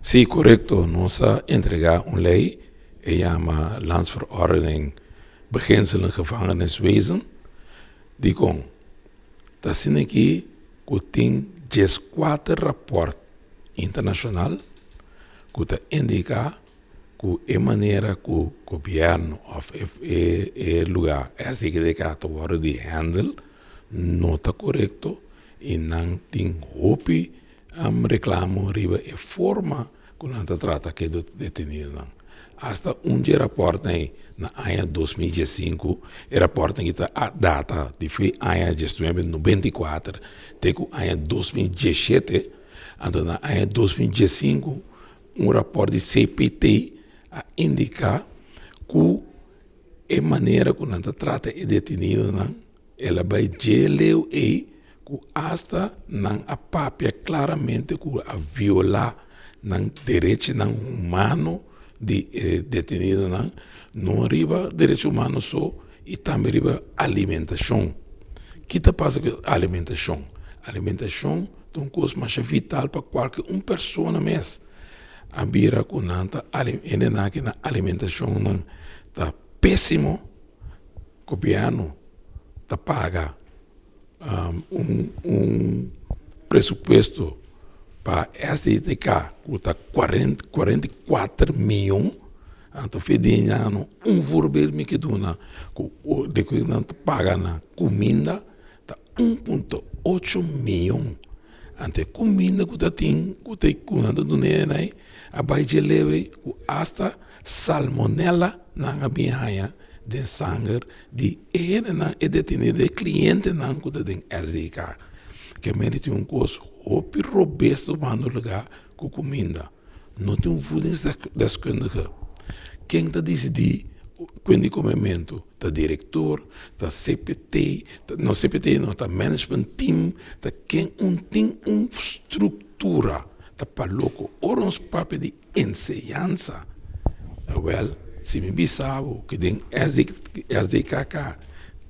Sí, korekto. Nos a entregá un lei, e yama Landsverordening Beginselen Gevangeniswezen. Dikon? Ta asina aki ku tin 14 rapòrt internashonal ku ta indiká ku e manera ku gobièrnu òf e lugá SDKDK ta wòrdu di handle no ta korekto i nan tin hopi reklamo riba e forma ku nan ta trata ku e detenidonan. Asta un dje rapòrtnan ei na aña 2015, e rapòrtnan aki ta data di fe aña 1994 te ku aña 2017. Anto na aña 2015 un rapòrt di CPT a indiká ku e manera ku nan ta trata e detenidonan el a bai dje leu ei ku asta nan a papia klaramente ku a violá nan derechonan humano di e detenidonan, no riba derecho humano so i tambe riba alimentashon. Ki ta pasa ku alimentashon? Alimentashon ta un kos masha vital pa kualke un persona mes. A bira ku nan ta hendenan aki nan alimentashonnan ta pésimo, gobièrnu ta paga un presupuesto pa SDTK ku ta 44 mion, anto fe di aña un voorbeeld mi ke duna ku di ku nan ta paga na kuminda ta 1.8 mion. Anto e kuminda ku ta tin ku ta ku nan ta duna ei a bai dje leu ei ku asta salmonella nan a bin haña den sanger di e hendenan, e detenido, e klientenan ku ta den SDK. Ke mende tin un kos hopi robes tumando lugá ku kuminda. No tin un voedingsdeskundige. Ken ta disidí kuen di komementu? Ta direktor, ta CPT, no, CPT no, ta management team, ta ken? Un tin un struktura ta pa loko. Ora nos papia di enseñansa, awèl, si mi bisa bo ku den SDKK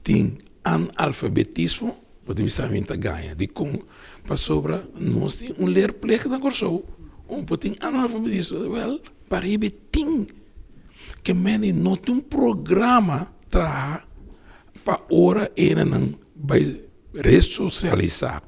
tin analfabetismo, bo ta bisa mi ta gaña. Dikon? Pasobra nos tin un leerplicht na Kòrsou, un por tin analfabetismo. Wèl, pariba tin ke meni no tin un programa traha pa ora hendenan bai resosialisá.